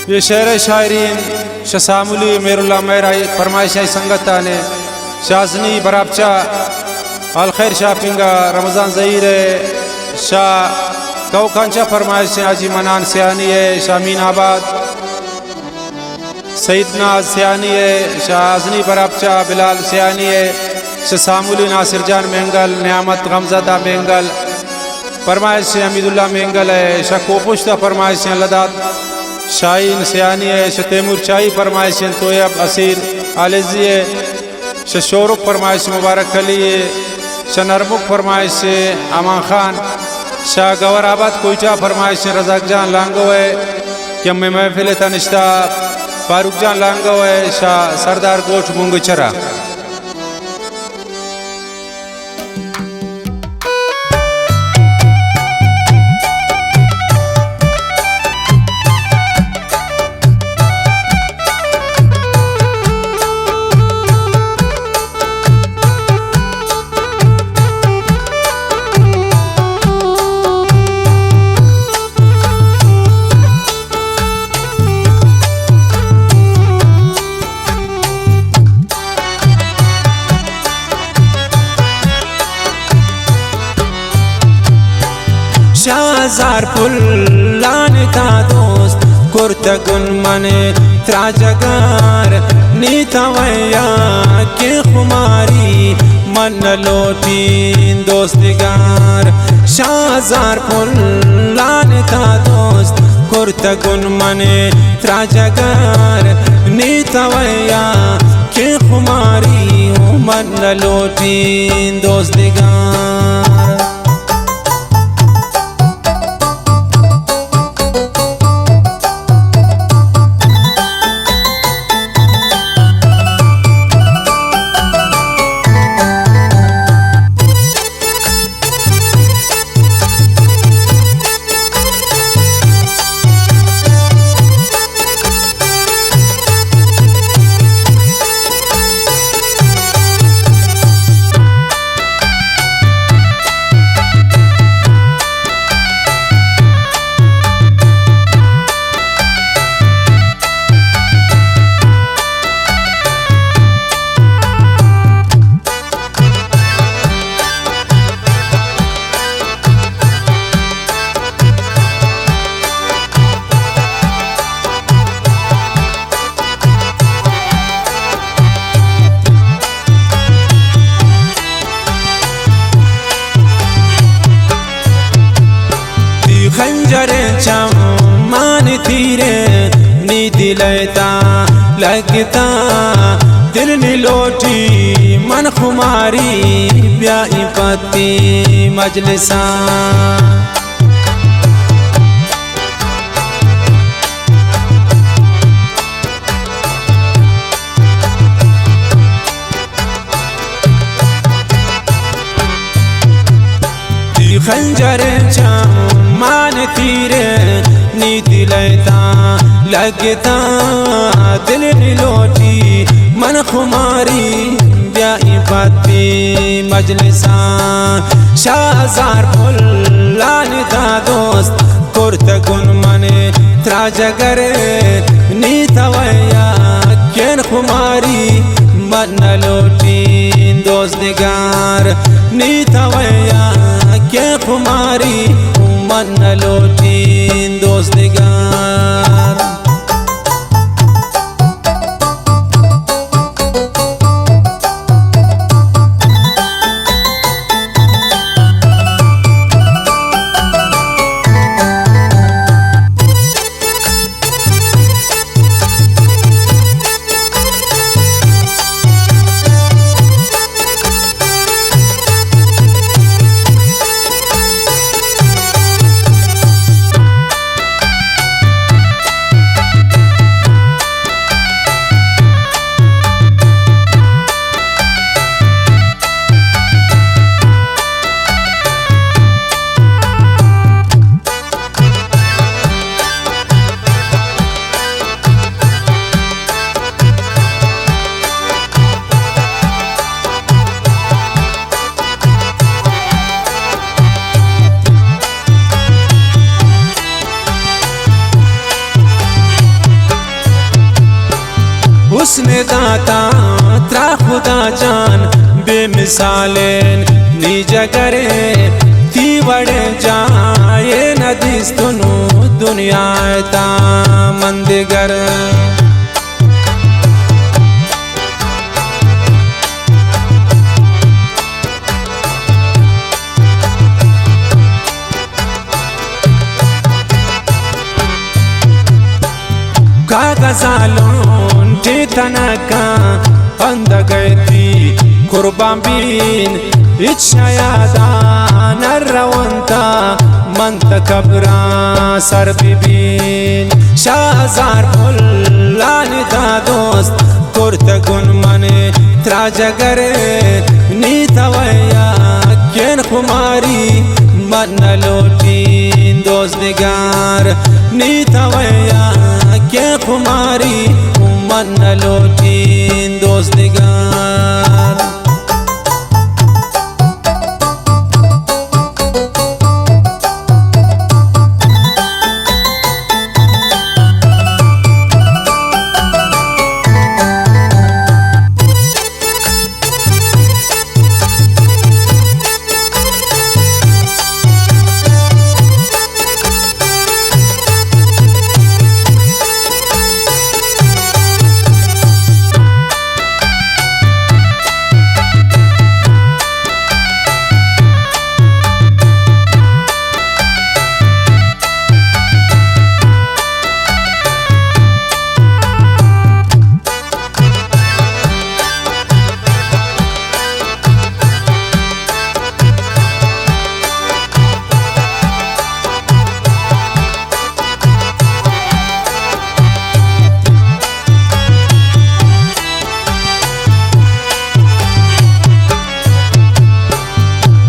اے شعر ءِ شاعرین شاہ سامولی مہر اللہ مہر ءِ، فرمائش ءِ سنگتانے، شاہ ازنی براپچہ، الخیر شاپنگ ءَ رمضان زہیر ءِ، شاہ کوکانچہ فرمائش ءِ حاجی منان سیانی ءِ، شاہ امین آباد سعید ناز سیانی ءِ، شاہ ازنی براپچہ بلال سیانی ءِ، شاہ سامولی ناصر جان مینگل، نعمت غمزدہ مینگل، فرمائش ءِ حمید اللہ مینگل ءِ، شاہ کوپشت ءَ فرمائش ءِ اللہ داد شاہین سیانی ءِ، شاہ تیمور چاہی فرمائش ءِ طیب اسیر آلیزی ءِ، شاہ شورک فرمائش ءِ مبارک علی ءِ، شاہ نرمک فرمائش ءِ امان خان، شاہ گوہر آباد کوئٹہ فرمائش ءِ رزاق جان لانگو ءِ، کہ ہمے محفل ءِ تہا نشتہ فاروق جان لانگو ءِ، شاہ سردار گوٹھ بنگچرا۔ شاہ ہزار پلان تا دوست کرتگن من ترا جگار، نی تویا کہ خماری من نہ لوٹین دوست دگار۔ شاہ ہزار پلان تا دوست کرتگن من ترا جگار، نی تویا کہ خماری من نہ لوٹین دوست دگار۔ تئی خنجر چمانی تیرے نی دل ءِ تہا لگتا، دل نی لوٹی من خماری بیائی پہ تئی مجلسا۔ تئی خنجر چمانی تیرے نی دل ءِ تہا لگتا، دل نی لوٹی من خماری بیائی پہ تئی مجلسا۔ شاہ ہزار پلان تا دوست کرتگن من ترا جگر، نی تویا کہ خماری من نہ لوٹین دوست دگار، نی تویا کہ خماری من نہ لوٹین دوست دگار۔ نداتا ترا خدا جان بے مثالیں نی جگرے، تی وڑیں جاہے ندیستنو دنیا تا من دگر۔ کاغذ ءَ لونٹے تنکاں پندگ ءَ تی قربان بین، ہچ شیادا نہ رونتا من تکبراں سر ببین۔ شاہ ہزار پلانی تا دوست کرتگن من ترا جگر، نی توئے یکیں خماری من نہ لوٹین دوست دگار، نی توئے یکیں خماری من نہ لوٹین دوست دگار۔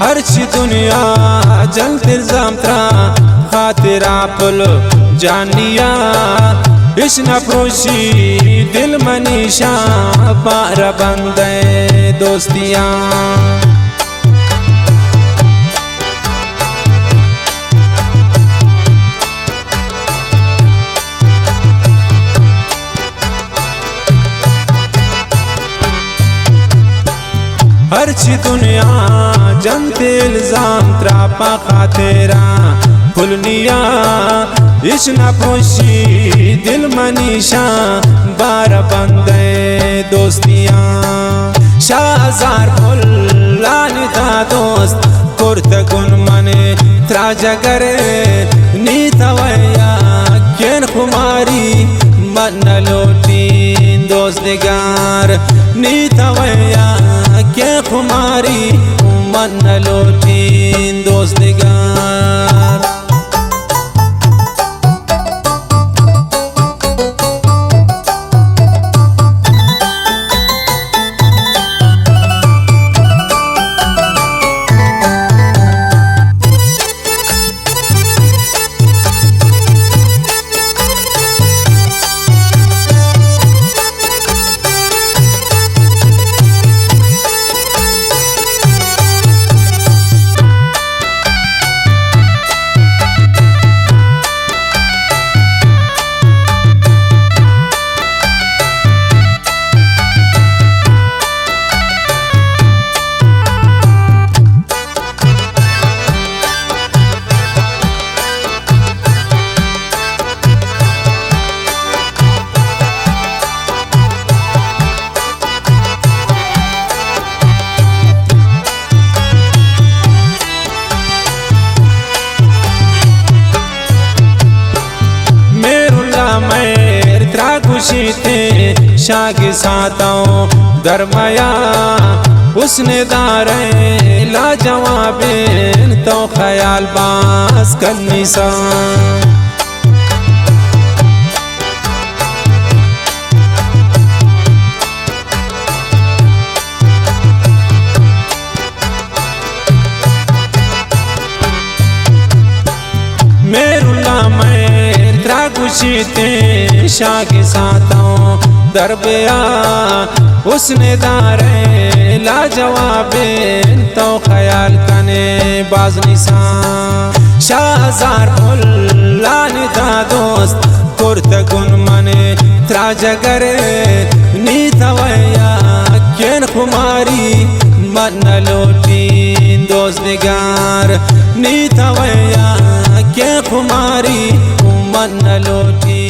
ہرچی دنیا جنت الزام ترا خاطرا پل جانیا، اش نہ پروشی دل منی شاں بار بندے دوستیاں۔ ہرچی دنیا جنت الزام ترا پا خاطرا پلنیا، اش نہ پوشی دل منی شاں بار بندے دوستیاں۔ شاہ ہزار پلانی تا دوست کرتگن من ترا جگر، نی توئے یکیں خماری من نہ لوٹین دوست دگار، نی توئے یکیں خماری من نہ لوٹین دوست دگار۔ مہر اللہ مہر ترا گوشیت شاہ گساتاں درمیا، حسن دارے لاجوابیں تو خیال باز کنی ساں۔ مہر اللہ مہر ترا گوشیت شاہ گساتاں دربیا، حسن دارے لاجوابیں تو خیال کنے باز نیساں۔ شاہ ہزار پلانی تا دوست کرتگن من ترا جگر، نی تویا کین خماری من نلوٹی دوست نگار، نی تویا کین خماری من نلوٹی